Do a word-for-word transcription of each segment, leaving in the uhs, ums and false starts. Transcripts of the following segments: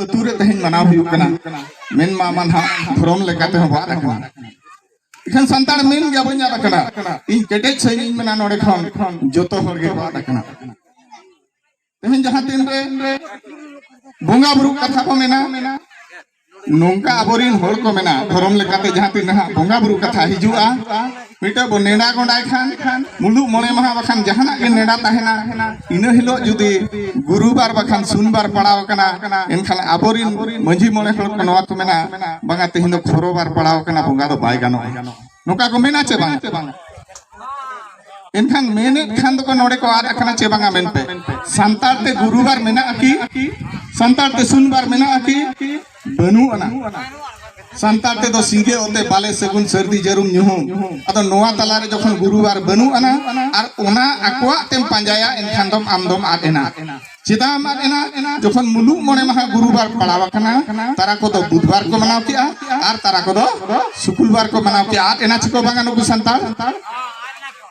ᱟᱹᱛᱩ ᱨᱮ ᱛᱮᱦᱮᱧ ᱢᱟᱱᱟᱣ ᱦᱩᱭᱩᱜ ᱠᱟᱱᱟ᱾ ᱢᱮᱱ ᱢᱟ ᱢᱟ ᱱᱟᱦᱟᱜ ᱫᱷᱚᱨᱚᱢ ᱞᱮᱠᱟ ᱛᱮᱦᱚᱸ ᱵᱟᱫ ᱟᱠᱟᱱᱟ᱾ ᱮᱱᱠᱷᱟᱱ ᱥᱟᱱᱛᱟᱲ ᱢᱮᱱ ᱜᱮᱭᱟ ᱵᱟᱹᱧ ᱟᱫ ᱟᱠᱟᱱᱟ᱾ ᱤᱧ ᱠᱮᱴᱮᱡ ᱥᱟᱺᱦᱤᱡ ᱤᱧ ᱢᱮᱱᱟ, ᱱᱚᱰᱮ ᱠᱷᱚᱱ ᱡᱚᱛᱚ ᱦᱚᱲ ᱜᱮ ᱵᱟᱫ ᱟᱠᱟᱱᱟ᱾ ᱛᱮᱦᱮᱧ ᱡᱟᱦᱟᱸ ᱛᱤᱱ ᱨᱮ ᱵᱚᱸᱜᱟ ᱵᱩᱨᱩ ᱠᱟᱛᱷᱟ ᱠᱚ ᱢᱮᱱᱟ, ᱱᱚᱝᱠᱟ ᱟᱵᱚᱨᱤᱱ ᱦᱚᱲ ᱠᱚ ᱢᱮᱱᱟ, ᱫᱷᱚᱨᱚᱢ ᱞᱮᱠᱟᱛᱮ ᱡᱟᱦᱟᱸ ᱛᱤᱱ ᱨᱮᱦᱟᱸᱜ ᱵᱚᱸᱜᱟ ᱵᱩᱨᱩ ᱠᱟᱛᱷᱟ ᱦᱤᱡᱩᱜᱼᱟ, ᱢᱤᱫᱴᱟᱝ ᱵᱚ ᱱᱮᱰᱟ ᱜᱚᱸᱰᱟᱭ ᱠᱷᱟᱱ, ᱢᱩᱞᱩᱜ ᱢᱚᱬᱮ ᱢᱟᱦᱟ ᱵᱟᱠᱷᱟᱱ ᱡᱟᱦᱟᱱᱟᱜ ᱜᱮ ᱱᱮᱰᱟ ᱛᱟᱦᱮᱱᱟ, ᱤᱱᱟᱹ ᱦᱤᱞᱳᱜ ᱡᱩᱫᱤ ᱜᱩᱨᱩᱵᱟᱨ ᱵᱟᱠᱷᱟᱱ ᱥᱩᱱᱵᱟᱨ ᱯᱟᱲᱟᱣ ᱟᱠᱟᱱᱟ, ᱮᱱᱠᱷᱟᱱ ᱟᱵᱚᱨᱤᱱ ᱢᱟᱹᱡᱷᱤ ᱢᱚᱬᱮ ᱦᱚᱲ ᱠᱚ ᱱᱚᱣᱟ ᱠᱚ ᱢᱮᱱᱟ, ᱵᱟᱝᱟ, ᱛᱮᱦᱮᱧ ᱫᱚ ᱠᱷᱚᱨᱚᱵᱟᱨ ᱯᱟᱲᱟᱣ ᱟᱠᱟᱱᱟ, ᱵᱚᱸᱜᱟ ᱫᱚ ᱵᱟᱭ ᱜᱟᱱᱚᱜᱼᱟ᱾ ᱱᱚᱝᱠᱟ ᱠᱚ ᱢᱮᱱᱟ ᱪᱮ ᱵᱟᱝ? ᱮᱱᱠᱷᱟᱱ ᱢᱮᱱᱮᱫ ᱠᱷᱟᱱ ᱫᱚᱠᱚ ᱱᱚᱰᱮ ᱠᱚ ᱟᱫ ᱟᱠᱟᱱᱟ ᱪᱮ ᱵᱟᱝᱟ ᱢᱮᱱᱛᱮ᱾ ᱥᱟᱱᱛᱟᱲ ᱛᱮ ᱜᱩᱨᱩᱵᱟᱨ ᱢᱮᱱᱟᱜᱼᱟ ᱠᱤ? ᱥᱟᱱᱛᱟᱲ ᱛᱮ ᱥᱩᱱᱵᱟᱨ ᱢᱮᱱᱟᱜᱼᱟ ᱠᱤ? ᱵᱟᱹᱱᱩᱜ ᱟᱱᱟ᱾ ᱥᱟᱱᱛᱟᱲ ᱛᱮᱫᱚ ᱥᱤᱸᱜᱮ ᱚᱛᱮ ᱵᱟᱞᱮ ᱥᱟᱹᱜᱩᱱ ᱥᱟᱹᱨᱫᱤ ᱡᱟᱹᱨᱩᱢ ᱧᱩᱦᱩᱢ᱾ ᱟᱫᱚ ᱱᱚᱣᱟ ᱛᱟᱞᱟᱨᱮ ᱡᱚᱠᱷᱚᱱ ᱜᱩᱨᱩᱵᱟᱨ ᱵᱟᱹᱱᱩᱜ ᱟᱱᱟ ᱟᱨ ᱚᱱᱟ ᱟᱠᱚᱣᱟᱜ ᱛᱮᱢ ᱯᱟᱸᱡᱟᱭᱟ, ᱮᱱᱠᱷᱟᱱ ᱫᱚᱢ ᱟᱢ ᱫᱚᱢ ᱟᱫ ᱮᱱᱟ᱾ ᱪᱮᱫᱟᱜ ᱮᱢ ᱟᱫ ᱮᱱᱟ? ᱡᱚᱠᱷᱚᱱ ᱢᱩᱞᱩᱜ ᱢᱚᱬᱮ ᱢᱟᱦᱟ ᱜᱩᱨᱩᱵᱟᱨ ᱯᱟᱲᱟᱣ ᱟᱠᱟᱱᱟ, ᱛᱟᱨᱟ ᱠᱚᱫᱚ ᱵᱩᱫᱷᱵᱟᱨ ᱠᱚ ᱢᱟᱱᱟᱣ ᱠᱮᱜᱼᱟ ᱟᱨ ᱛᱟᱨᱟ ᱠᱚᱫᱚ ᱥᱩᱠᱩᱞᱵᱟᱨ ᱠᱚ ᱢᱟᱱᱟᱣ ᱠᱮᱜᱼᱟ᱾ ᱟᱫ ᱮᱱᱟ ᱪᱮᱠᱚ ᱵᱟᱝᱟ ᱱᱩᱠᱩ ᱥᱟᱱᱛᱟᱲ?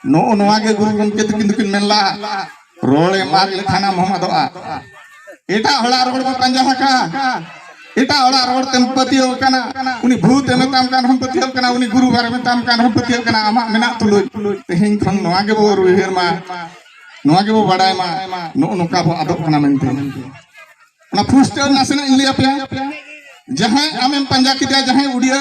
ᱱᱚᱜᱼᱚ ᱱᱚᱣᱟ ᱜᱮ ᱜᱩᱨᱩ ᱜᱚᱢᱠᱮ ᱛᱟᱹᱠᱤᱱ ᱫᱚᱠᱤᱱ ᱢᱮᱱ ᱞᱟᱜᱼᱟ, ᱨᱚᱲ ᱮᱢ ᱟᱫ ᱞᱮᱠᱷᱟᱱ ᱟᱢ ᱦᱚᱸᱢ ᱟᱫᱚᱜᱼᱟ᱾ ᱮᱴᱟᱜ ᱦᱚᱲᱟᱜ ᱨᱚᱲ ᱠᱚ ᱯᱟᱸᱡᱟ ᱟᱠᱟᱜᱼᱟ, ᱮᱴᱟᱜ ᱦᱚᱲᱟᱜ ᱨᱚᱲ ᱛᱮᱢ ᱯᱟᱹᱛᱭᱟᱹᱣ ᱟᱠᱟᱱᱟ᱾ ᱩᱱᱤ ᱵᱷᱩᱛ ᱮ ᱢᱮᱛᱟᱢ ᱠᱟᱱ ᱨᱮᱦᱚᱸᱢ ᱯᱟᱹᱛᱭᱟᱹᱣ ᱠᱟᱱᱟ, ᱩᱱᱤ ᱜᱩᱨᱩ ᱵᱟᱨᱮ ᱢᱮᱛᱟᱢ ᱠᱟᱱ ᱨᱮᱦᱚᱸᱢ ᱯᱟᱹᱛᱭᱟᱹᱣ ᱠᱟᱱᱟ᱾ ᱟᱢᱟᱜ ᱢᱮᱱᱟᱜ ᱛᱩᱞᱩᱡ ᱛᱮᱦᱮᱧ ᱠᱷᱚᱱ ᱱᱚᱣᱟ ᱜᱮᱵᱚ ᱩᱭᱦᱟᱹᱨ ᱢᱟ, ᱱᱚᱣᱟ ᱜᱮᱵᱚ ᱵᱟᱰᱟᱭ ᱢᱟ, ᱱᱚᱜᱼᱚ ᱱᱚᱝᱠᱟ ᱵᱚ ᱟᱫᱚᱜ ᱠᱟᱱᱟ ᱢᱮᱱᱛᱮ᱾ ᱚᱱᱟ ᱯᱩᱥᱴᱟᱹᱣ ᱱᱟᱥᱮᱱᱟᱜ ᱤᱧ ᱞᱟᱹᱭ ᱟᱯᱮᱭᱟ᱾ ᱡᱟᱦᱟᱸᱭ ᱟᱢᱮᱢ ᱯᱟᱸᱡᱟ ᱠᱮᱫᱮᱭᱟ, ᱡᱟᱦᱟᱸᱭ ᱩᱰᱤᱭᱟᱹ,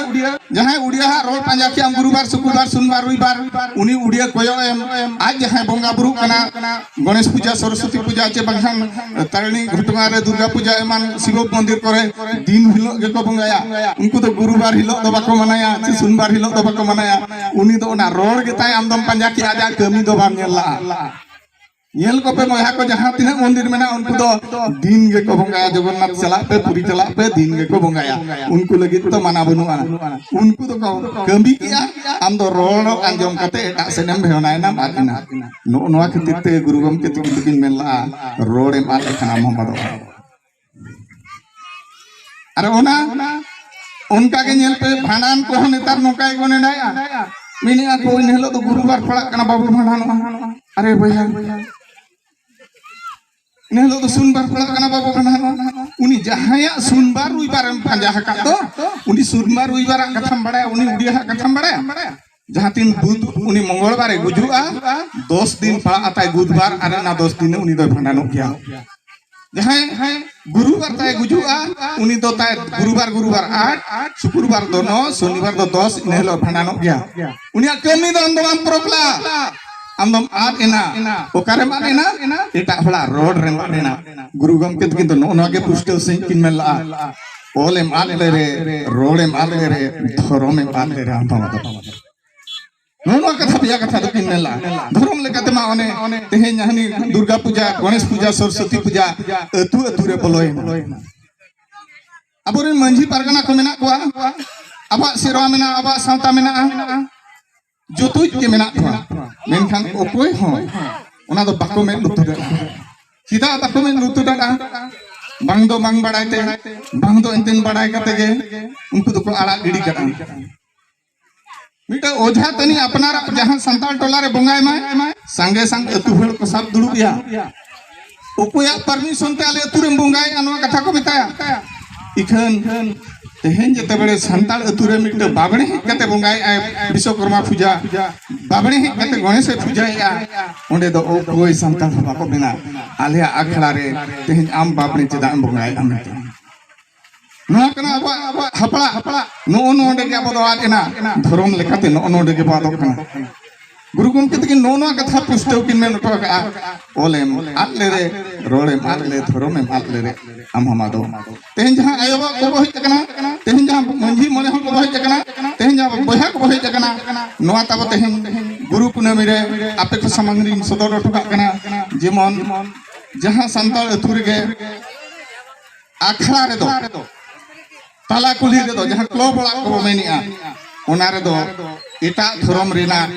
ᱡᱟᱦᱟᱸᱭ ᱩᱰᱤᱭᱟᱹ ᱦᱟᱸᱜ ᱨᱚᱲ ᱯᱟᱸᱡᱟ ᱠᱮᱫᱟᱢ, ᱜᱩᱨᱩᱵᱟᱨ, ᱥᱩᱠᱩᱞᱵᱟᱨ, ᱥᱩᱱᱵᱟᱨ, ᱨᱚᱵᱤᱵᱟᱨ, ᱩᱱᱤ ᱩᱰᱤᱭᱟᱹ ᱠᱚᱭᱚᱜ ᱮᱢ᱾ ᱟᱡ ᱡᱟᱦᱟᱸᱭ ᱵᱚᱸᱜᱟ ᱵᱩᱨᱩᱜ ᱠᱟᱱᱟ, ᱜᱚᱬᱮᱥ ᱯᱩᱡᱟ, ᱥᱚᱨᱚᱥᱚᱛᱤ ᱯᱩᱡᱟ, ᱪᱮ ᱵᱟᱝᱠᱷᱟᱱ ᱛᱟᱨᱤᱬᱤ ᱜᱷᱚᱴᱚᱜᱟ ᱨᱮ ᱫᱩᱨᱜᱟ ᱯᱩᱡᱟ ᱮᱢᱟᱱ ᱥᱤᱵᱚ ᱢᱚᱱᱫᱤᱨ ᱠᱚᱨᱮ ᱫᱤᱱ ᱦᱤᱞᱳᱜ ᱜᱮᱠᱚ ᱵᱚᱸᱜᱟᱭᱟ᱾ ᱩᱱᱠᱩ ᱫᱚ ᱜᱩᱨᱩᱵᱟᱨ ᱦᱤᱞᱳᱜ ᱫᱚ ᱵᱟᱠᱚ ᱢᱟᱱᱟᱭᱟ, ᱪᱮ ᱥᱩᱱᱵᱟᱨ ᱦᱤᱞᱳᱜ ᱫᱚ ᱵᱟᱠᱚ ᱢᱟᱱᱟᱭᱟ᱾ ᱩᱱᱤ ᱫᱚ ᱚᱱᱟ ᱨᱚᱲ ᱜᱮᱛᱟᱭ, ᱟᱢ ᱫᱚᱢ ᱯᱟᱸᱡᱟ ᱠᱮᱜᱼᱟ, ᱟᱡᱟᱜ ᱠᱟᱹᱢᱤ ᱫᱚ ᱵᱟᱢ ᱧᱮᱞ ᱞᱟᱜᱼᱟ᱾ ᱧᱮᱞ ᱠᱚᱯᱮ ᱵᱚᱭᱦᱟ ᱠᱚ, ᱡᱟᱦᱟᱸ ᱛᱤᱱᱟᱹᱜ ᱢᱚᱱᱫᱤᱨ ᱢᱮᱱᱟᱜᱼᱟ, ᱩᱱᱠᱩ ᱫᱚ ᱫᱤᱱ ᱜᱮᱠᱚ ᱵᱚᱸᱜᱟᱭᱟ᱾ ᱡᱚᱜᱚᱱᱱᱟᱛᱷ ᱪᱟᱞᱟᱜ ᱯᱮ, ᱯᱩᱨᱤ ᱪᱟᱞᱟᱜ ᱯᱮ, ᱫᱤᱱ ᱜᱮᱠᱚ ᱵᱚᱸᱜᱟᱭᱟ᱾ ᱩᱱᱠᱩ ᱞᱟᱹᱜᱤᱫ ᱫᱚ ᱢᱟᱱᱟ ᱵᱟᱹᱱᱩᱜᱼᱟ᱾ ᱩᱱᱠᱩ ᱫᱚᱠᱚ ᱠᱟᱹᱢᱤ ᱠᱮᱜᱼᱟ, ᱟᱢ ᱫᱚ ᱨᱚᱲ ᱟᱸᱡᱚᱢ ᱠᱟᱛᱮ ᱮᱴᱟᱜ ᱥᱮᱫ ᱮᱢ ᱵᱷᱮᱣᱱᱟᱭᱮᱱᱟᱢ, ᱟᱫ ᱮᱱᱟ᱾ ᱱᱚᱜᱼᱚ ᱱᱚᱣᱟ ᱠᱷᱟᱹᱛᱤᱨ ᱛᱮ ᱜᱩᱨᱩ ᱜᱚᱢᱠᱮ ᱛᱤᱠᱤᱱ ᱫᱚᱠᱤᱱ ᱢᱮᱱ ᱞᱟᱜᱼᱟ, ᱨᱚᱲ ᱮᱢ ᱟᱫ ᱞᱮᱠᱷᱟᱱ ᱟᱢ ᱦᱚᱸᱢ ᱟᱫᱚᱜᱼᱟ᱾ ᱟᱨ ᱚᱱᱟ ᱚᱱᱠᱟ ᱜᱮ ᱧᱮᱞ ᱯᱮ, ᱵᱷᱟᱸᱰᱟᱱ ᱠᱚᱦᱚᱸ ᱱᱮᱛᱟᱨ ᱱᱚᱝᱠᱟ ᱜᱮᱠᱚ ᱱᱮᱰᱟᱭᱟ᱾ ᱢᱮᱱᱮᱜᱼᱟ ᱠᱚ, ᱤᱱᱟᱹ ᱦᱤᱞᱳᱜ ᱫᱚ ᱜᱩᱨᱩᱵᱟᱨ ᱯᱟᱲᱟᱜ ᱠᱟᱱᱟ, ᱵᱟᱵᱚ ᱵᱷᱟᱸᱰᱟᱱᱚᱜᱼᱟ᱾ ᱟᱨᱮ ᱵᱚᱭᱦᱟ, ᱤᱱᱟᱹ ᱦᱤᱞᱳᱜ ᱫᱚ ᱥᱩᱱᱵᱟᱨ ᱯᱟᱲᱟᱜ ᱠᱟᱱᱟ ᱵᱟᱵᱟ ᱵᱷᱟᱸᱰᱟᱱ᱾ ᱩᱱᱤ ᱡᱟᱦᱟᱸᱭᱟᱜ ᱥᱩᱱᱵᱟᱨ ᱨᱩᱭᱵᱟᱨ ᱮᱢ ᱯᱟᱸᱡᱟ ᱟᱠᱟᱫ ᱫᱚ, ᱩᱱᱤ ᱥᱩᱱᱵᱟᱨ ᱨᱩᱭᱵᱟᱨᱟᱜ ᱠᱟᱛᱷᱟᱢ ᱵᱟᱲᱟᱭᱟ, ᱩᱱᱤ ᱩᱲᱤᱭᱟᱹᱦᱟᱜ ᱠᱟᱛᱷᱟᱢ ᱵᱟᱲᱟᱭᱟ᱾ ᱡᱟᱦᱟᱸ ᱛᱤᱱ ᱵᱩᱫ ᱩᱱᱤ ᱢᱚᱝᱜᱚᱞᱵᱟᱨᱮ ᱜᱩᱡᱩᱜᱼᱟ, ᱫᱚᱥ ᱫᱤᱱ ᱯᱟᱲᱟᱜ ᱟᱛᱟᱭ ᱜᱩᱫᱵᱟᱨ, ᱟᱨ ᱚᱱᱟ ᱫᱚᱥ ᱫᱤᱱ ᱩᱱᱤ ᱫᱚᱭ ᱵᱷᱟᱸᱰᱟᱱᱚᱜ ᱜᱮᱭᱟ᱾ ᱡᱟᱦᱟᱸᱭ ᱜᱩᱨᱩᱵᱟᱨ ᱛᱟᱭ ᱜᱩᱡᱩᱜᱼᱟ, ᱩᱱᱤ ᱫᱚ ᱛᱟᱭ ᱜᱩᱨᱩᱵᱟᱨ, ᱜᱩᱨᱩᱵᱟᱨ ᱟᱴ, ᱥᱩᱠᱨᱩᱵᱟᱨ ᱫᱚ ᱱᱚ, ᱥᱚᱱᱤᱵᱟᱨ ᱫᱚ ᱫᱚᱥ, ᱤᱱᱟᱹ ᱦᱤᱞᱳᱜ ᱵᱷᱟᱸᱰᱟᱱᱚᱜ ᱜᱮᱭᱟ᱾ ᱩᱱᱤᱭᱟᱜ ᱠᱟᱹᱢᱤ ᱫᱚ ᱟᱢ ᱫᱚ ᱵᱟᱢ ᱯᱚᱨᱚᱠᱞᱟ, ᱟᱢ ᱫᱚᱢ ᱟᱫ ᱮᱱᱟ᱾ ᱚᱠᱟᱨᱮᱢ ᱟᱫ ᱮᱱᱟ? ᱮᱴᱟᱜ ᱦᱚᱲᱟᱜ ᱨᱚᱲ ᱨᱮᱢ ᱟᱫ ᱮᱱᱟ᱾ ᱜᱩᱨᱩ ᱜᱚᱢᱠᱮ ᱛᱟᱹᱠᱤᱱ ᱫᱚ ᱱᱚᱜᱼᱚ ᱱᱚᱣᱟ ᱜᱮ ᱯᱩᱥᱴᱟᱹᱣ ᱥᱟᱺᱦᱤᱡ ᱠᱤᱱ ᱢᱮᱱ ᱞᱟᱜᱼᱟ, ᱚᱞ ᱮᱢ ᱟᱫ ᱞᱮᱨᱮ, ᱨᱚᱲ ᱮᱢ ᱟᱫ ᱞᱮᱨᱮ, ᱫᱷᱚᱨᱚᱢ ᱮᱢ ᱟᱫ ᱞᱮᱨᱮ, ᱟᱢ ᱫᱚᱢ ᱟᱫᱚᱜ ᱛᱟᱢᱟ᱾ ᱱᱚᱜᱼᱚ ᱱᱚᱣᱟ ᱠᱟᱛᱷᱟ ᱯᱮᱭᱟ ᱠᱟᱛᱷᱟ ᱫᱚᱠᱤᱱ ᱢᱮᱱ ᱞᱟᱜᱼᱟ᱾ ᱫᱷᱚᱨᱚᱢ ᱞᱮᱠᱟᱛᱮ ᱢᱟ ᱚᱱᱮ ᱛᱮᱦᱮᱧ ᱦᱟᱹᱱᱤ ᱫᱩᱨᱜᱟ ᱯᱩᱡᱟ, ᱜᱚᱬᱮᱥ ᱯᱩᱡᱟ, ᱥᱚᱨᱚᱥᱚᱛᱤ ᱯᱩᱡᱟ ᱟᱹᱛᱩ ᱟᱹᱛᱩ ᱨᱮ ᱵᱚᱞᱚᱭᱮᱱᱟ᱾ ᱟᱵᱚᱨᱮᱱ ᱢᱟᱹᱡᱷᱤ ᱯᱟᱨᱜᱟᱱᱟ ᱠᱚ ᱢᱮᱱᱟᱜ ᱠᱚᱣᱟ, ᱟᱵᱚᱣᱟᱜ ᱥᱮᱨᱣᱟ ᱢᱮᱱᱟᱜᱼᱟ, ᱟᱵᱚᱣᱟᱜ ᱥᱟᱶᱛᱟ ᱢᱮᱱᱟᱜᱼᱟ, ᱡᱚᱛᱚᱡ ᱜᱮ ᱢᱮᱱᱟᱜ ᱠᱚᱣᱟ, ᱢᱮᱱᱠᱷᱟᱱ ᱚᱠᱚᱭ ᱦᱚᱸ ᱚᱱᱟ ᱫᱚ ᱵᱟᱠᱚ ᱢᱮᱫ ᱞᱩᱛᱩᱨ ᱫᱟᱲᱮᱭᱟᱜᱼᱟ᱾ ᱪᱮᱫᱟᱜ ᱵᱟᱠᱚ ᱢᱮᱫ ᱞᱩᱛᱩᱨ ᱫᱟᱲᱮᱭᱟᱜᱼᱟ? ᱵᱟᱝ ᱫᱚ ᱵᱟᱝ ᱵᱟᱲᱟᱭ ᱛᱮ, ᱵᱟᱝ ᱫᱚ ᱮᱱᱛᱮᱱ ᱵᱟᱲᱟᱭ ᱠᱟᱛᱮ ᱜᱮ ᱩᱱᱠᱩ ᱫᱚᱠᱚ ᱟᱲᱟᱜ ᱜᱤᱰᱤ ᱠᱟᱜᱼᱟ᱾ ᱢᱤᱫᱴᱟᱝ ᱚᱡᱷᱟ ᱛᱟᱹᱱᱤᱡ ᱟᱯᱱᱟᱨᱟᱜ ᱡᱟᱦᱟᱸ ᱥᱟᱱᱛᱟᱲ ᱴᱚᱞᱟ ᱨᱮ ᱵᱚᱸᱜᱟᱭ ᱢᱟᱭ, ᱥᱟᱸᱜᱮ ᱥᱟᱝ ᱟᱹᱛᱩ ᱦᱚᱲ ᱠᱚ ᱥᱟᱵ ᱫᱩᱲᱩᱵ ᱮᱭᱟ᱾ ᱚᱠᱚᱭᱟᱜ ᱯᱟᱨᱢᱤᱥᱚᱱ ᱛᱮ ᱟᱞᱮ ᱟᱹᱛᱩ ᱨᱮᱢ ᱵᱚᱸᱜᱟᱭᱮᱫᱼᱟ, ᱱᱚᱣᱟ ᱠᱟᱛᱷᱟ ᱠᱚ ᱢᱮᱛᱟᱭᱟ᱾ ᱤᱠᱷᱟᱹᱱ ᱛᱮᱦᱮᱧ ᱡᱮᱛᱮ ᱵᱮᱲᱮ ᱥᱟᱱᱛᱟᱲ ᱟᱹᱛᱩ ᱨᱮ ᱢᱤᱫᱴᱟᱝ ᱵᱟᱵᱽᱲᱮ ᱦᱮᱡ ᱠᱟᱛᱮ ᱵᱚᱸᱜᱟᱭᱮᱫᱼᱟᱭ, ᱵᱤᱥᱥᱚᱠᱚᱨᱢᱟ ᱯᱩᱡᱟ, ᱵᱟᱵᱽᱲᱮ ᱦᱮᱡ ᱠᱟᱛᱮ ᱜᱚᱬᱮᱥᱮ ᱯᱩᱡᱟᱭᱮᱫᱼᱟ, ᱚᱸᱰᱮ ᱫᱚ ᱚᱠᱚᱭ ᱥᱟᱱᱛᱟᱲ ᱦᱚᱸ ᱵᱟᱠᱚ ᱢᱮᱱᱟ, "ᱟᱞᱮᱭᱟᱜ ᱟᱠᱷᱲᱟ ᱨᱮ ᱛᱮᱦᱮᱧ ᱟᱢ ᱵᱟᱵᱽᱲᱮ ᱪᱮᱫᱟᱜ ᱮᱢ ᱵᱚᱸᱜᱟᱭᱮᱫᱼᱟ?" ᱢᱮᱱᱛᱮ᱾ ᱱᱚᱣᱟ ᱠᱟᱱᱟ ᱟᱵᱚᱣᱟᱜ, ᱟᱵᱚᱣᱟᱜ ᱦᱟᱯᱲᱟᱜ᱾ ᱱᱚᱜᱼᱚ ᱱᱚᱰᱮ ᱜᱮ ᱟᱵᱚ ᱫᱚ ᱟᱫ ᱮᱱᱟ᱾ ᱫᱷᱚᱨᱚᱢ ᱞᱮᱠᱟᱛᱮ ᱱᱚᱜᱼᱚ ᱱᱚᱰᱮ ᱜᱮ ᱵᱚ ᱟᱫᱚᱜ ᱠᱟᱱᱟ᱾ ᱜᱩᱨᱩ ᱜᱚᱢᱠᱮ ᱛᱟᱹᱠᱤᱱ ᱱᱚᱜᱼᱚ ᱱᱚᱣᱟ ᱠᱟᱛᱷᱟ ᱯᱩᱥᱴᱟᱹᱣ ᱠᱤᱱ ᱢᱮᱱ ᱦᱚᱴᱚ ᱟᱠᱟᱫᱼᱟ, "ᱚᱞᱮᱢ ᱟᱫ ᱞᱮᱨᱮ, ᱨᱚᱲᱮᱢ ᱟᱫ ᱞᱮ, ᱫᱷᱚᱨᱚᱢᱮᱢ ᱟᱫ ᱞᱮᱨᱮ, ᱟᱢ ᱦᱚᱢ ᱟᱫᱚᱜ ᱢᱟ᱾" ᱛᱮᱦᱮᱧ ᱡᱟᱦᱟᱸ ᱟᱭᱳ ᱵᱟᱵᱟ ᱠᱚ ᱦᱮᱡ ᱟᱠᱟᱱᱟ, ᱛᱮᱦᱮᱧ ᱡᱟᱦᱟᱸ ᱢᱟᱹᱡᱷᱤ ᱢᱚᱬᱮ ᱦᱚᱲ ᱠᱚ ᱦᱮᱡ ᱟᱠᱟᱱᱟ, ᱛᱮᱦᱮᱧ ᱡᱟᱦᱟᱸ ᱵᱚᱭᱦᱟ ᱠᱚ ᱦᱮᱡ ᱟᱠᱟᱱᱟ, ᱱᱚᱣᱟ ᱛᱟᱵᱚ ᱛᱮᱦᱮᱧ ᱜᱩᱨᱩ ᱠᱩᱱᱟᱹᱢᱤ ᱨᱮ ᱟᱯᱮ ᱠᱚ ᱥᱟᱢᱟᱝ ᱨᱤᱧ ᱥᱚᱫᱚᱨ ᱦᱚᱴᱚ ᱠᱟᱜ ᱠᱟᱱᱟ᱾ ᱡᱮᱢᱚᱱ ᱡᱟᱦᱟᱸ ᱥᱟᱱᱛᱟᱲ ᱟᱹᱛᱩ ᱨᱮᱜᱮ ᱟᱠᱷᱲᱟ ᱨᱮᱫᱚ, ᱛᱟᱞᱟ ᱠᱩᱞᱦᱤ ᱨᱮᱫᱚ ᱡᱟᱦᱟᱸ ᱠᱞᱚᱵ ᱚᱲᱟᱜ ᱠᱚᱵᱚ ᱢᱮᱱᱮᱜᱼᱟ, ᱚᱱᱟ ᱨᱮᱫᱚ ᱮᱴᱟᱜ ᱫᱷᱚᱨᱚᱢ ᱨᱮᱱᱟᱜ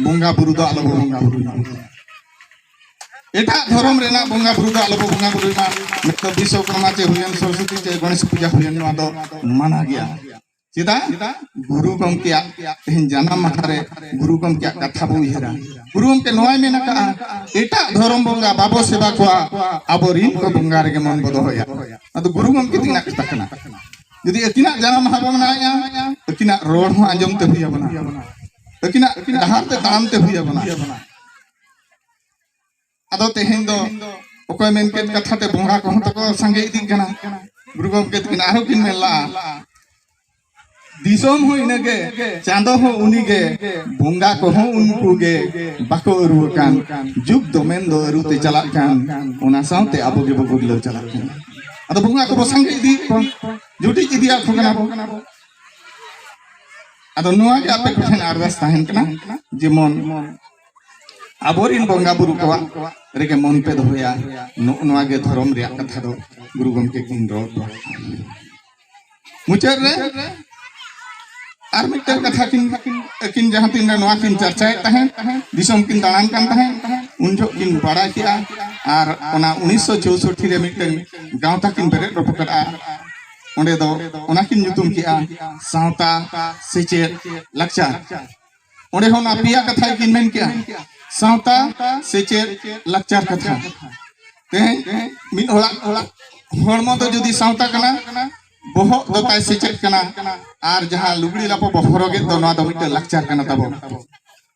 ᱵᱚᱸᱜᱟ ᱵᱩᱨᱩ ᱫᱚ ᱟᱞᱚ ᱵᱚ ᱵᱚᱸᱜᱟ ᱵᱩᱨᱩᱭ ᱢᱟ᱾ ᱮᱴᱟᱜ ᱫᱷᱚᱨᱚᱢ ᱨᱮᱱᱟᱜ ᱵᱚᱸᱜᱟ ᱵᱩᱨᱩ ᱫᱚ ᱟᱞᱚ ᱵᱚ ᱵᱚᱸᱜᱟ ᱵᱩᱨᱩᱭ ᱢᱟ᱾ ᱱᱤᱛᱚᱜ ᱵᱤᱥᱥᱚᱠᱚᱨᱢᱟ ᱪᱮ ᱦᱩᱭᱮᱱ, ᱥᱚᱨᱚᱥᱚᱛᱤ ᱪᱮ ᱜᱚᱬᱮᱥ ᱯᱩᱡᱟ ᱦᱩᱭᱮᱱ, ᱱᱚᱣᱟ ᱫᱚ ᱢᱟᱱᱟ ᱜᱮᱭᱟ᱾ ᱪᱮᱫᱟᱜ? ᱜᱩᱨᱩ ᱜᱚᱢᱠᱮᱭᱟᱜ ᱛᱮᱦᱮᱧ ᱡᱟᱱᱟᱢ ᱢᱟᱦᱟ ᱨᱮ ᱜᱩᱨᱩ ᱜᱚᱢᱠᱮᱭᱟᱜ ᱠᱟᱛᱷᱟ ᱵᱚ ᱩᱭᱦᱟᱹᱨᱟ᱾ ᱜᱩᱨᱩ ᱜᱚᱢᱠᱮ ᱱᱚᱣᱟᱭ ᱢᱮᱱ ᱟᱠᱟᱫᱼᱟ, ᱮᱴᱟᱜ ᱫᱷᱚᱨᱚᱢ ᱵᱚᱸᱜᱟ ᱵᱟᱵᱚ ᱥᱮᱵᱟ ᱠᱚᱣᱟ, ᱟᱵᱚ ᱨᱤᱱ ᱠᱚ ᱵᱚᱸᱜᱟ ᱨᱮᱜᱮ ᱢᱚᱱ ᱵᱚ ᱫᱚᱦᱚᱭᱟ᱾ ᱟᱫᱚ ᱜᱩᱨᱩ ᱜᱚᱢᱠᱮ ᱛᱤᱠᱤᱱᱟᱜ ᱠᱟᱛᱷᱟ ᱠᱟᱱᱟ᱾ ᱡᱩᱫᱤ ᱟᱹᱠᱤᱱᱟᱜ ᱡᱟᱱᱟᱢ ᱢᱟᱦᱟ ᱵᱚ ᱢᱟᱱᱟᱣᱮᱫᱼᱟ, ᱟᱹᱠᱤᱱᱟᱜ ᱨᱚᱲ ᱦᱚᱸ ᱟᱸᱡᱚᱢ ᱛᱮ ᱦᱩᱭ ᱟᱵᱚᱱᱟ, ᱟᱹᱠᱤᱱᱟᱜ ᱰᱟᱦᱟᱨ ᱛᱮ ᱛᱟᱲᱟᱢ ᱛᱮ ᱦᱩᱭ ᱟᱵᱚᱱᱟ᱾ ᱟᱫᱚ ᱛᱮᱦᱮᱧ ᱫᱚ ᱚᱠᱚᱭ ᱢᱮᱱ ᱠᱮᱫ ᱠᱟᱛᱷᱟ ᱛᱮ ᱵᱚᱸᱜᱟ ᱠᱚᱦᱚᱸ ᱛᱟᱠᱚ ᱥᱟᱸᱜᱮ ᱤᱫᱤᱜ ᱠᱟᱱᱟ᱾ ᱜᱩᱨᱩ ᱜᱚᱢᱠᱮ ᱛᱟᱹᱠᱤᱱ ᱟᱨᱦᱚᱸ ᱠᱤᱱ ᱢᱮᱱ ᱞᱟᱜᱼᱟ, ᱫᱤᱥᱚᱢ ᱦᱚᱸ ᱤᱱᱟᱹᱜᱮ, ᱪᱟᱸᱫᱚ ᱦᱚᱸ ᱩᱱᱤᱜᱮ, ᱵᱚᱸᱜᱟ ᱠᱚᱦᱚᱸ ᱩᱱᱠᱩ ᱜᱮ, ᱵᱟᱠᱚ ᱟᱹᱨᱩ ᱟᱠᱟᱱ᱾ ᱡᱩᱜᱽ ᱫᱚ ᱢᱮᱱ ᱫᱚ ᱟᱹᱨᱩ ᱛᱮ ᱪᱟᱞᱟᱜ ᱠᱟᱱ, ᱚᱱᱟ ᱥᱟᱶᱛᱮ ᱟᱵᱚ ᱜᱮᱵᱚ ᱜᱩᱨᱞᱟᱹᱣ ᱪᱟᱞᱟᱜ ᱠᱟᱱᱟ᱾ ᱟᱫᱚ ᱵᱚᱸᱜᱟ ᱠᱚᱵᱚ ᱥᱟᱸᱜᱮ ᱤᱫᱤᱭᱮᱫ ᱠᱚᱣᱟ, ᱡᱩᱴᱤᱡ ᱤᱫᱤᱭᱟᱫ ᱠᱚ ᱠᱟᱱᱟ ᱵᱚ᱾ ᱟᱫᱚ ᱱᱚᱣᱟ ᱜᱮ ᱟᱯᱮ ᱠᱚᱴᱷᱮᱱ ᱟᱨᱫᱟᱥ ᱛᱟᱦᱮᱱ ᱠᱟᱱᱟ, ᱡᱮᱢᱚᱱ ᱟᱵᱚᱨᱤᱱ ᱵᱚᱸᱜᱟ ᱵᱩᱨᱩ ᱠᱚᱣᱟᱜ ᱨᱮᱜᱮ ᱢᱚᱱ ᱯᱮ ᱫᱚᱦᱚᱭᱟ᱾ ᱱᱚᱜᱼᱚ ᱱᱚᱣᱟ ᱜᱮ ᱫᱷᱚᱨᱚᱢ ᱨᱮᱭᱟᱜ ᱠᱟᱛᱷᱟ ᱫᱚ ᱜᱩᱨᱩ ᱜᱚᱢᱠᱮ ᱠᱤᱱ ᱨᱚᱲ ᱠᱚᱣᱟ᱾ ᱢᱩᱪᱟᱹᱫ ᱨᱮ ᱟᱨ ᱢᱤᱫᱴᱟᱝ ᱠᱟᱛᱷᱟ ᱠᱤᱱ, ᱟᱹᱠᱤᱱ ᱡᱟᱦᱟᱸ ᱛᱤᱱ ᱨᱮ ᱱᱚᱣᱟ ᱠᱤᱱ ᱪᱟᱨᱪᱟᱭᱮᱫ ᱛᱟᱦᱮᱸᱫ, ᱫᱤᱥᱚᱢ ᱠᱤᱱ ᱫᱟᱬᱟᱱ ᱠᱟᱱ ᱛᱟᱦᱮᱸᱫ, ᱩᱱ ᱡᱚᱦᱚᱜ ᱠᱤᱱ ᱵᱟᱲᱟᱭ ᱠᱮᱜᱼᱟ᱾ ᱟᱨ ᱚᱱᱟ ᱩᱱᱤᱥᱥᱚ ᱪᱳᱥᱳᱴᱴᱤ ᱨᱮ ᱢᱤᱫᱴᱟᱝ ᱜᱟᱶᱛᱟ ᱠᱤᱱ ᱵᱮᱨᱮᱫ ᱨᱚᱯᱚ ᱠᱟᱜᱼᱟ᱾ ᱚᱸᱰᱮ ᱫᱚ ᱚᱱᱟ ᱠᱤᱱ ᱧᱩᱛᱩᱢ ᱠᱮᱜᱼᱟ ᱥᱟᱶᱛᱟ, ᱥᱮᱪᱮᱫ, ᱞᱟᱠᱪᱟᱨ᱾ ᱚᱸᱰᱮ ᱦᱚᱸ ᱚᱱᱟ ᱯᱮᱭᱟ ᱠᱟᱛᱷᱟ ᱠᱤᱱ ᱢᱮᱱ ᱠᱮᱜᱼᱟ, ᱥᱟᱶᱛᱟ, ᱥᱮᱪᱮᱫ, ᱞᱟᱠᱪᱟᱨ ᱠᱟᱛᱷᱟ᱾ ᱛᱮᱦᱮᱧ ᱢᱤᱫ ᱦᱚᱲᱟᱜ ᱦᱚᱲᱢᱚ ᱫᱚ ᱡᱩᱫᱤ ᱥᱟᱶᱛᱟ ᱠᱟᱱᱟ, ᱵᱚᱦᱚᱜ ᱫᱚ ᱛᱟᱭ ᱥᱮᱪᱮᱫ ᱠᱟᱱᱟ, ᱟᱨ ᱡᱟᱦᱟᱸ ᱞᱩᱜᱽᱲᱤ ᱞᱟᱯᱚ ᱵᱚ ᱦᱚᱨᱚᱜᱮᱫ ᱫᱚ, ᱱᱚᱣᱟ ᱫᱚ ᱢᱤᱫᱴᱟᱝ ᱞᱟᱠᱪᱟᱨ ᱠᱟᱱᱟ ᱛᱟᱵᱚ᱾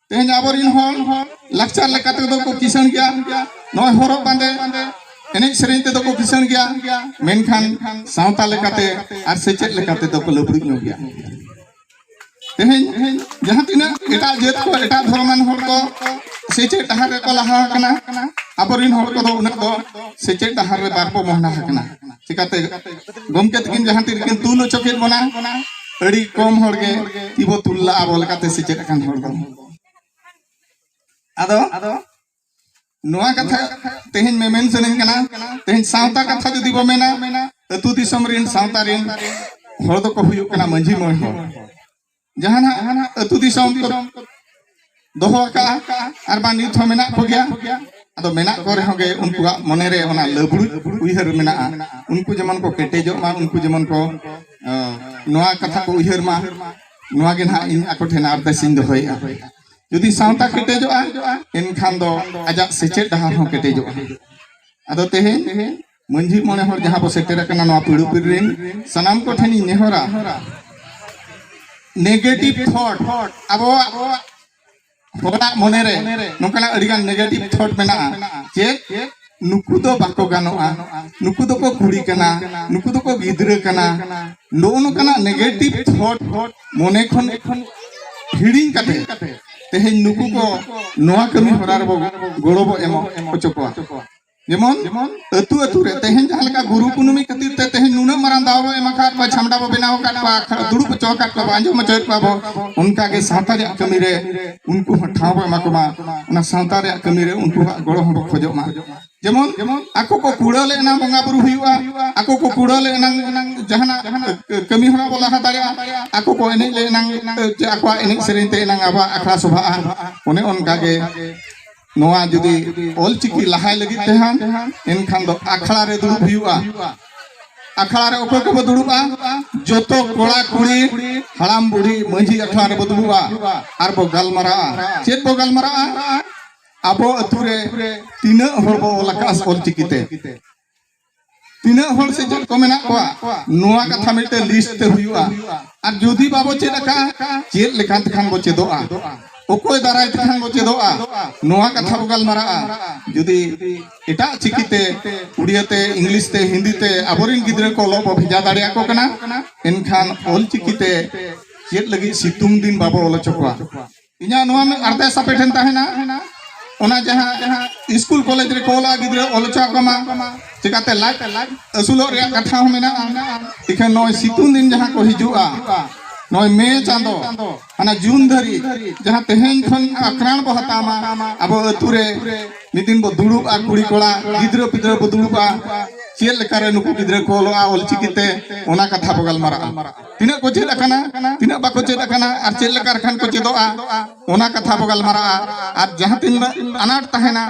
ᱛᱮᱦᱮᱧ ᱟᱵᱚᱨᱤᱱ ᱦᱚᱲ ᱞᱟᱠᱪᱟᱨ ᱞᱮᱠᱟ ᱛᱮᱫᱚ ᱠᱚ ᱠᱤᱥᱟᱹᱬ ᱜᱮᱭᱟ, ᱱᱚᱜᱼᱚᱭ ᱦᱚᱨᱚᱜ ᱵᱟᱸᱫᱮ, ᱮᱱᱮᱡ ᱥᱮᱨᱮᱧ ᱛᱮᱫᱚ ᱠᱚ ᱠᱤᱥᱟᱹᱬ ᱜᱮᱭᱟ, ᱢᱮᱱᱠᱷᱟᱱ ᱥᱟᱶᱛᱟ ᱞᱮᱠᱟᱛᱮ ᱟᱨ ᱥᱮᱪᱮᱫ ᱞᱮᱠᱟ ᱛᱮᱫᱚ ᱠᱚ ᱞᱟᱹᱵᱲᱩᱡ ᱧᱚᱜ ᱜᱮᱭᱟ᱾ ᱛᱮᱦᱮᱧ ᱡᱟᱦᱟᱸ ᱛᱤᱱᱟᱹᱜ ᱮᱴᱟᱜ ᱡᱟᱹᱛ ᱠᱚ, ᱮᱴᱟᱜ ᱫᱷᱚᱨᱚᱢᱟᱱ ᱦᱚᱲ ᱠᱚ ᱥᱮᱪᱮᱫ ᱰᱟᱦᱟᱨ ᱨᱮᱠᱚ ᱞᱟᱦᱟ ᱟᱠᱟᱱᱟ, ᱟᱵᱚᱨᱤᱱ ᱦᱚᱲ ᱠᱚᱫᱚ ᱩᱱᱟᱹᱜ ᱫᱚ ᱥᱮᱪᱮᱫ ᱰᱟᱦᱟᱨ ᱨᱮ ᱵᱟᱠᱚ ᱢᱚᱦᱰᱟ ᱟᱠᱟᱱᱟ᱾ ᱪᱤᱠᱟᱹᱛᱮ? ᱜᱚᱢᱠᱮ ᱛᱟᱹᱠᱤᱱ ᱡᱟᱦᱟᱸ ᱛᱤᱱ ᱠᱤᱱ ᱛᱩᱞ ᱚᱪᱚ ᱠᱮᱫ ᱵᱚᱱᱟ, ᱟᱹᱰᱤ ᱠᱚᱢ ᱦᱚᱲ ᱜᱮ ᱛᱤ ᱵᱚ ᱛᱩᱞ ᱞᱟᱜᱼᱟ ᱟᱵᱚ ᱞᱮᱠᱟᱛᱮ ᱥᱮᱪᱮᱫ ᱟᱠᱟᱱ ᱦᱚᱲ ᱫᱚ᱾ ᱟᱫᱚ ᱱᱚᱣᱟ ᱠᱟᱛᱷᱟ ᱛᱮᱦᱮᱧ ᱢᱮᱢᱮᱱ ᱥᱟᱱᱟᱧ ᱠᱟᱱᱟ, ᱛᱮᱦᱮᱧ ᱥᱟᱶᱛᱟ ᱠᱟᱛᱷᱟ ᱡᱩᱫᱤ ᱵᱚ ᱢᱮᱱᱟ, ᱟᱹᱛᱩ ᱫᱤᱥᱚᱢ ᱨᱮᱱ ᱥᱟᱶᱛᱟ ᱨᱮᱱ ᱦᱚᱲ ᱫᱚᱠᱚ ᱦᱩᱭᱩᱜ ᱠᱟᱱᱟ ᱢᱟᱹᱡᱷᱤ ᱢᱚᱬᱮ ᱦᱚᱲ᱾ ᱡᱟᱦᱟᱱᱟᱜ ᱟᱹᱛᱩ ᱫᱤᱥᱚᱢ ᱠᱚ ᱫᱚᱦᱚ ᱟᱠᱟᱫᱼᱟ, ᱟᱨ ᱵᱟᱝ ᱱᱤᱛ ᱦᱚᱸ ᱢᱮᱱᱟᱜ ᱠᱚᱜᱮᱭᱟ᱾ ᱟᱫᱚ ᱢᱮᱱᱟᱜ ᱠᱚ ᱨᱮᱦᱚᱸ ᱜᱮ ᱩᱱᱠᱩᱣᱟᱜ ᱢᱚᱱᱮᱨᱮ ᱚᱱᱟ ᱞᱟᱹᱵᱲᱩᱡ ᱩᱭᱦᱟᱹᱨ ᱢᱮᱱᱟᱜᱼᱟ, ᱩᱱᱠᱩ ᱡᱮᱢᱚᱱ ᱠᱚ ᱠᱮᱴᱮᱡᱚᱜ ᱢᱟ, ᱩᱱᱠᱩ ᱡᱮᱢᱚᱱ ᱠᱚ ᱱᱚᱣᱟ ᱠᱟᱛᱷᱟ ᱠᱚ ᱩᱭᱦᱟᱹᱨ ᱢᱟ᱾ ᱱᱚᱣᱟ ᱜᱮ ᱱᱟᱦᱟᱜ ᱤᱧ ᱟᱠᱚ ᱴᱷᱮᱱ ᱟᱨᱫᱟᱥ ᱤᱧ ᱫᱚᱦᱚᱭᱮᱫᱼᱟ᱾ ᱡᱩᱫᱤ ᱥᱟᱶᱛᱟ ᱠᱮᱴᱮᱡᱚᱜᱼᱟ, ᱮᱱᱠᱷᱟᱱ ᱫᱚ ᱟᱡᱟᱜ ᱥᱮᱪᱮᱫ ᱰᱟᱦᱟᱨ ᱦᱚᱸ ᱠᱮᱴᱮᱡᱚᱜᱼᱟ᱾ ᱟᱫᱚ ᱛᱮᱦᱮᱧ ᱢᱟᱹᱡᱷᱤ ᱢᱚᱬᱮ ᱦᱚᱲ ᱡᱟᱦᱟᱸ ᱵᱚ ᱥᱮᱴᱮᱨ ᱟᱠᱟᱱᱟ ᱱᱚᱣᱟ ᱯᱤᱲᱩ ᱯᱤᱲ ᱨᱮᱱ, ᱥᱟᱱᱟᱢ ᱠᱚ ᱴᱷᱮᱱ ᱤᱧ ᱱᱮᱦᱚᱨᱟ, negative thought, ᱟᱵᱚᱣᱟᱜ ᱦᱚᱲᱟᱜ ᱢᱚᱱᱮᱨᱮ ᱱᱚᱝᱠᱟᱱᱟᱜ ᱟᱹᱰᱤᱜᱟᱱ negative thought ᱢᱮᱱᱟᱜᱼᱟ᱾ ᱪᱮᱫ? ᱱᱩᱠᱩ ᱫᱚ ᱵᱟᱠᱚ ᱜᱟᱱᱚᱜᱼᱟ, ᱱᱩᱠᱩ ᱫᱚᱠᱚ ᱠᱩᱲᱤ ᱠᱟᱱᱟ, ᱱᱩᱠᱩ ᱫᱚᱠᱚ ᱜᱤᱫᱽᱨᱟᱹ ᱠᱟᱱᱟ, ᱱᱚᱜᱼᱚ ᱱᱚᱝᱠᱟᱱᱟᱜ negative thought ᱢᱚᱱᱮ ᱠᱷᱚᱱ ᱦᱤᱲᱤᱧ ᱠᱟᱛᱮ ᱛᱮᱦᱮᱧ ᱱᱩᱠᱩ ᱠᱚ ᱱᱚᱣᱟ ᱠᱟᱹᱢᱤ ᱦᱚᱨᱟ ᱨᱮᱵᱚ ᱜᱚᱲᱚ ᱵᱚ ᱮᱢᱚᱜ ᱦᱚᱪᱚ ᱠᱚᱣᱟ᱾ ᱡᱮᱢᱚᱱ ᱟᱹᱛᱩ ᱟᱹᱛᱩ ᱨᱮ ᱛᱮᱦᱮᱧ ᱡᱟᱦᱟᱸ ᱞᱮᱠᱟ ᱜᱩᱨᱩ ᱯᱩᱱᱩᱢᱤ ᱠᱷᱟᱹᱛᱤᱨ ᱛᱮ ᱛᱮᱦᱮᱧ ᱱᱩᱱᱟᱹᱜ ᱢᱟᱨᱟᱝ ᱫᱟᱣ ᱵᱚ ᱮᱢ ᱟᱠᱟᱫ ᱠᱚᱣᱟ, ᱪᱷᱟᱢᱰᱟ ᱵᱚ ᱵᱮᱱᱟᱣ ᱟᱠᱟᱫ ᱠᱚᱣᱟ, ᱫᱩᱲᱩᱵ ᱦᱚᱪᱚ ᱟᱠᱟᱫ ᱠᱚᱣᱟ ᱵᱚ, ᱟᱸᱡᱚᱢ ᱦᱚᱪᱚᱭᱮᱫ ᱠᱚᱣᱟ ᱵᱚ, ᱚᱱᱠᱟ ᱜᱮ ᱥᱟᱶᱛᱟ ᱨᱮᱭᱟᱜ ᱠᱟᱹᱢᱤ ᱨᱮ ᱩᱱᱠᱩ ᱦᱚᱸ ᱴᱷᱟᱶ ᱵᱚ ᱮᱢᱟ ᱠᱚᱢᱟ᱾ ᱚᱱᱟ ᱥᱟᱶᱛᱟ ᱨᱮᱭᱟᱜ ᱠᱟᱹᱢᱤ ᱨᱮ ᱩᱱᱠᱩᱣᱟᱜ ᱜᱚᱲᱚ ᱦᱚᱸ ᱵᱚ ᱠᱷᱚᱡᱚᱜ ᱢᱟ᱾ ᱡᱮᱢᱚᱱ ᱟᱠᱚ ᱠᱚ ᱠᱩᱲᱟᱹ ᱞᱮ ᱮᱱᱟᱝ ᱵᱚᱸᱜᱟ ᱵᱩᱨᱩ ᱦᱩᱭᱩᱜᱼᱟ, ᱟᱠᱚ ᱠᱚ ᱠᱩᱲᱟᱹ ᱞᱮ ᱮᱱᱟᱝ ᱡᱟᱦᱟᱱᱟᱜ ᱠᱟᱹᱢᱤ ᱦᱚᱨᱟ ᱵᱚ ᱞᱟᱦᱟ ᱫᱟᱲᱮᱭᱟᱜᱼᱟ, ᱟᱠᱚ ᱠᱚ ᱮᱱᱮᱡ ᱞᱮ ᱮᱱᱟᱝ ᱪᱮ ᱟᱠᱚᱣᱟᱜ ᱮᱱᱮᱡ ᱥᱮᱨᱮᱧ ᱛᱮ ᱮᱱᱟᱝ ᱟᱵᱚᱣᱟᱜ ᱟᱠᱷᱲᱟ ᱥᱚᱵᱷᱟᱜᱼᱟ᱾ ᱚᱱᱮ ᱚᱱᱠᱟ ᱜᱮ ᱱᱚᱣᱟ ᱡᱩᱫᱤ ᱚᱞᱪᱤᱠᱤ ᱞᱟᱦᱟᱭ ᱞᱟᱹᱜᱤᱫ ᱛᱮ ᱦᱟᱸᱜ, ᱮᱱᱠᱷᱟᱱ ᱫᱚ ᱟᱠᱷᱲᱟ ᱨᱮ ᱫᱩᱲᱩᱵ ᱦᱩᱭᱩᱜᱼᱟ᱾ ᱟᱠᱷᱲᱟ ᱨᱮ ᱚᱠᱚᱭ ᱠᱚᱵᱚ ᱫᱩᱲᱩᱵᱼᱟ? ᱡᱚᱛᱚ ᱠᱚᱲᱟ ᱠᱩᱲᱤ, ᱦᱟᱲᱟᱢ ᱵᱩᱲᱦᱤ, ᱢᱟᱹᱡᱷᱤ ᱟᱠᱷᱲᱟ ᱨᱮᱵᱚ ᱫᱩᱲᱩᱵᱼᱟ ᱟᱨ ᱵᱚ ᱜᱟᱞᱢᱟᱨᱟᱜᱼᱟ᱾ ᱪᱮᱫ ᱵᱚ ᱜᱟᱞᱢᱟᱨᱟᱜᱼᱟ? ᱟᱵᱚ ᱟᱹᱛᱩ ᱨᱮ ᱛᱤᱱᱟᱹᱜ ᱦᱚᱲ ᱵᱚ ᱚᱞ ᱟᱠᱟᱫᱼᱟ ᱚᱞᱪᱤᱠᱤ ᱛᱮ? ᱛᱤᱱᱟᱹᱜ ᱦᱚᱲ ᱥᱮᱪᱮᱫ ᱠᱚ ᱢᱮᱱᱟᱜ ᱠᱚᱣᱟ? ᱱᱚᱣᱟ ᱠᱟᱛᱷᱟ ᱢᱤᱫᱴᱮᱱ ᱞᱤᱥᱴ ᱛᱮ ᱦᱩᱭᱩᱜᱼᱟ᱾ ᱟᱨ ᱡᱩᱫᱤ ᱵᱟᱵᱚ ᱪᱮᱫ ᱟᱠᱟᱫᱼᱟ, ᱪᱮᱫ ᱞᱮᱠᱟ ᱛᱮᱠᱷᱟᱱ ᱵᱚ ᱪᱮᱫᱚᱜᱼᱟ? ᱚᱠᱚᱭ ᱫᱟᱨᱟᱭ ᱛᱮᱠᱷᱟᱱ ᱵᱚ ᱪᱮᱫᱚᱜᱼᱟ? ᱱᱚᱣᱟ ᱠᱟᱛᱷᱟ ᱵᱚ ᱜᱟᱞᱢᱟᱨᱟᱜᱼᱟ᱾ ᱡᱩᱫᱤ ᱮᱴᱟᱜ ᱪᱤᱠᱤ ᱛᱮ, ᱩᱲᱤᱭᱟ ᱛᱮ, ᱤᱝᱞᱤᱥ ᱛᱮ, ᱦᱤᱱᱫᱤ ᱛᱮ ᱟᱵᱚᱨᱮᱱ ᱜᱤᱫᱽᱨᱟᱹ ᱠᱚ ᱚᱞᱚᱜ ᱵᱚ ᱵᱷᱮᱡᱟ ᱫᱟᱲᱮᱭᱟᱠᱚ ᱠᱟᱱᱟ, ᱮᱱᱠᱷᱟᱱ ᱚᱞᱪᱤᱠᱤ ᱛᱮ ᱪᱮᱫ ᱞᱟᱹᱜᱤᱫ ᱥᱤᱛᱩᱝ ᱫᱤᱱ ᱵᱟᱵᱚ ᱚᱞ ᱦᱚᱪᱚ ᱠᱚᱣᱟ? ᱤᱧᱟᱹᱜ ᱱᱚᱣᱟ ᱢᱤᱫ ᱟᱨᱫᱟᱥ ᱟᱯᱮ ᱴᱷᱮᱱ ᱛᱟᱦᱮᱱᱟ, ᱚᱱᱟ ᱡᱟᱦᱟᱸ ᱥᱠᱩᱞ ᱠᱚᱞᱮᱡᱽ ᱨᱮᱠᱚ ᱚᱞᱟ ᱜᱤᱫᱽᱨᱟᱹ, ᱚᱞ ᱦᱚᱪᱚ ᱟᱠᱚ ᱢᱟ᱾ ᱪᱮᱠᱟᱛᱮ ᱞᱟᱡ ᱟᱹᱥᱩᱞᱚᱜ ᱨᱮᱭᱟᱜ ᱠᱟᱛᱷᱟ ᱦᱚᱸ ᱢᱮᱱᱟᱜᱼᱟ᱾ ᱤᱠᱷᱟᱹᱱ ᱱᱚᱜᱼᱚᱭ ᱥᱤᱛᱩᱝ ᱫᱤᱱ ᱡᱟᱦᱟᱸ ᱠᱚ ᱦᱤᱡᱩᱜᱼᱟ, ᱱᱚᱜᱼᱚᱭ ᱢᱮ ᱪᱟᱸᱫᱚ, ᱦᱟᱱᱟ ᱡᱩᱱ ᱫᱷᱟᱹᱨᱤᱡ, ᱡᱟᱦᱟᱸ ᱛᱮᱦᱮᱧ ᱠᱷᱚᱱ ᱟᱠᱷᱲᱟᱬ ᱵᱚ ᱦᱟᱛᱟᱣ ᱢᱟ, ᱟᱵᱚ ᱟᱹᱛᱩ ᱨᱮ ᱢᱤᱫ ᱫᱤᱱ ᱵᱚ ᱫᱩᱲᱩᱵᱼᱟ, ᱠᱩᱲᱤ ᱠᱚᱲᱟ, ᱜᱤᱫᱽᱨᱟᱹ ᱯᱤᱫᱽᱨᱟᱹ ᱵᱚ ᱫᱩᱲᱩᱵᱼᱟ, ᱪᱮᱫ ᱞᱮᱠᱟᱨᱮ ᱱᱩᱠᱩ ᱜᱤᱫᱽᱨᱟᱹ ᱠᱚ ᱚᱞᱚᱜᱼᱟ ᱚᱞᱪᱤᱠᱤ ᱛᱮ, ᱚᱱᱟ ᱠᱟᱛᱷᱟ ᱵᱚ ᱜᱟᱞᱢᱟᱨᱟᱜᱼᱟ᱾ ᱛᱤᱱᱟᱹᱜ ᱠᱚ ᱪᱮᱫ ᱟᱠᱟᱱᱟ, ᱛᱤᱱᱟᱹᱜ ᱵᱟᱠᱚ ᱪᱮᱫ ᱟᱠᱟᱱᱟ, ᱟᱨ ᱪᱮᱫ ᱞᱮᱠᱟ ᱞᱮᱠᱷᱟᱱ ᱠᱚ ᱪᱮᱫᱚᱜᱼᱟ, ᱚᱱᱟ ᱠᱟᱛᱷᱟ ᱵᱚ ᱜᱟᱞᱢᱟᱨᱟᱜᱼᱟ᱾ ᱟᱨ ᱡᱟᱦᱟᱸ ᱛᱤᱱᱟᱹᱜ ᱟᱱᱟᱴ ᱛᱟᱦᱮᱱᱟ,